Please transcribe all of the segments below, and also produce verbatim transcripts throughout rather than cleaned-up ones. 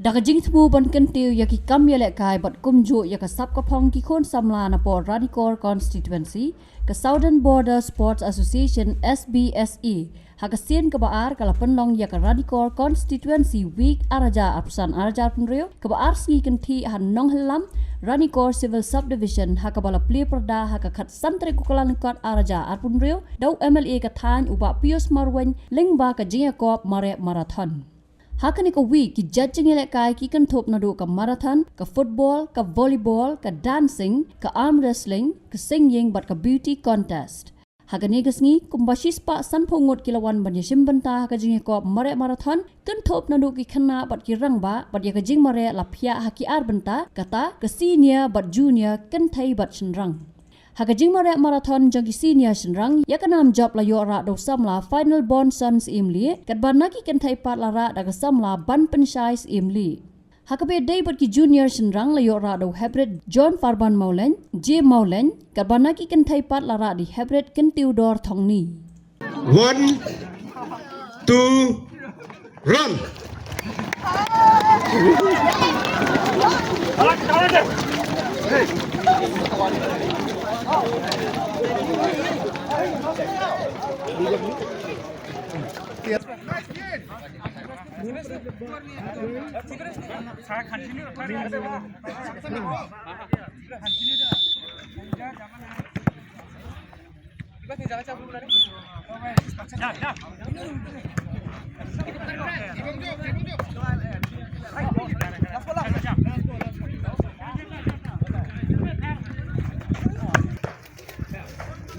Da ka jingthmu ban kyntiew ïa ki kam ïalehkai bad kumjuh ïa ka sap ka phong ki khun samla na por Ranikor Constituency, ka Southern Border Sports Association, S B S A, ha ka sien kaba ar ka la pynlong ïa ka Ranikor Constituency Week ar hajar arphew san ar hajar arphew hynriew, kaba ar sngi kynthih ha Nonghyllam, Ranikor Civil Subdivision, ha kaba la plie pyrda ha ka khatsan tarik u Kyllalyngkot ar hajar arphew hynriew da u M L A ka thaiñ u Bah Pius Marwein lyngba ka jingïakop mareh marathon. Ha kane ka week, ki judge jingïalehkai ki kynthup naduh ka marathon, ka football, ka volleyball, ka dancing, ka arm wrestling, ka singing bad ka beauty contest. Ha kane ka sngi, kumba shispah sanphew ngut ki la wan ban ïashim bynta ha ka jingïakop mareh marathon, kynthup naduh ki khynnah bad ki rangbah, bad ïa ka jingmareh la phiah ha ki ar bynta, kata ka senior bad junior, kynthei bad shynrang. Ha ka jingmareh marathon jong ki senior shynrang, ïa ka nam jop la ïoh rah da u samla Final Born Son Syiemlieh, katba na ki kynthei pat la rah da ka samla Ban Pynshai Syiemlieh. Ha kaba ïadei bad ki junior shynrang la ïoh rah da u Hybrid John Farban Mawleng, J Mawleng, katba na ki kynthei pat la rah da i Hybrid Kyntiew Dor Thongni. One, two, run.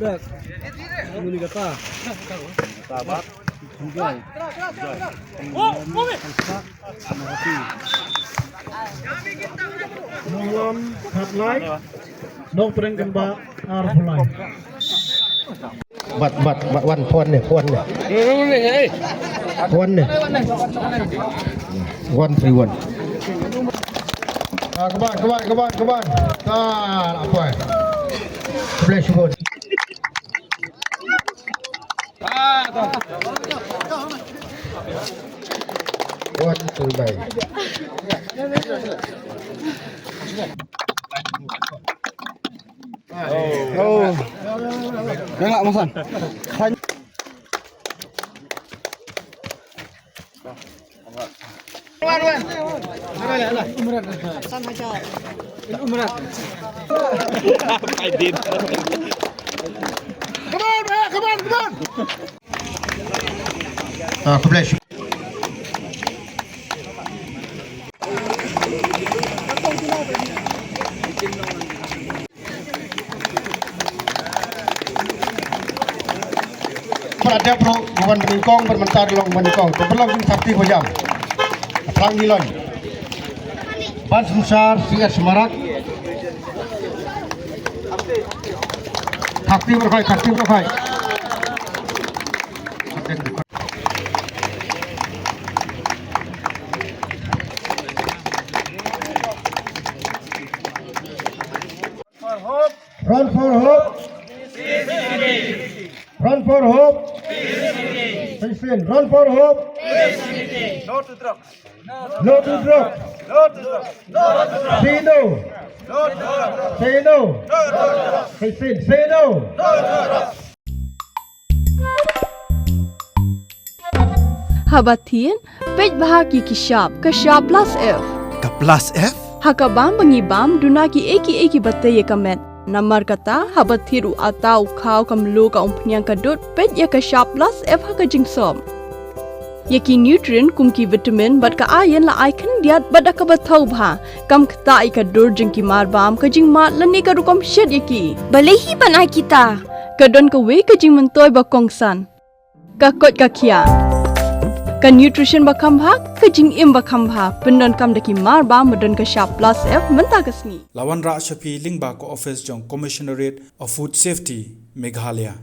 Dak. Ini kata. Kata apa? Enjoy. Enjoy. Nonglam khatlai. Nongpdeng kynbah arphew lai. Bat, bat, bat, wan, wan ne, wan ne. Wan ne. One three one. Ah, come on, come on, come on, come on. Ah, apa? Flash good. One three nine. Oh. Dah nak masan. Come on, man, come on, come on. Ah, khublei shibun. Para dep ruh, wan banyngkong, ban mynta long banyngkong. Te pynlong jingthakti bajam. Aphrang ngi long. Ban Sumsar, C S Marak. Thakti bro khai, thakti bro khai. Run for hope. Run for hope. Run for hope. No to drugs. No to drugs. No to drugs. No to drugs. Say no. No to drugs. Say no. No to drugs. Say, say, say no. No to drugs. Haba thied, peit bha ïa ki shap, ka shap plus F. Ka plus F? Ha ka bam ba ngi bam, duna kiei kiei kiba tei ïa ka met. Namar kata, haba thied u atta, u khaw, ka mluh, ka umphniang, ka dud, peit ïa ka shap plus F ha ka jingsop. Ïa ki nutrient kum ki vitamin bad ka iron la ai khyndiat bad da kaba thaw bha. Kam ktah ïa ka dur jong ki marbam, ka jingmad lane ka rukom shet ïa ki. Balei hi ban ai kita? Ka don kawei ka jingmyntoi ba kongsan. Ka koit ka khiah. Ka nutrition ba kham bha, ka jingim ba kham bha. Pyndonkam da ki marbam ba don ka shap plus F mynta ka sngi. La wanrah sha phi lyngba ka office jong Commissionerate of Food Safety, Meghalaya.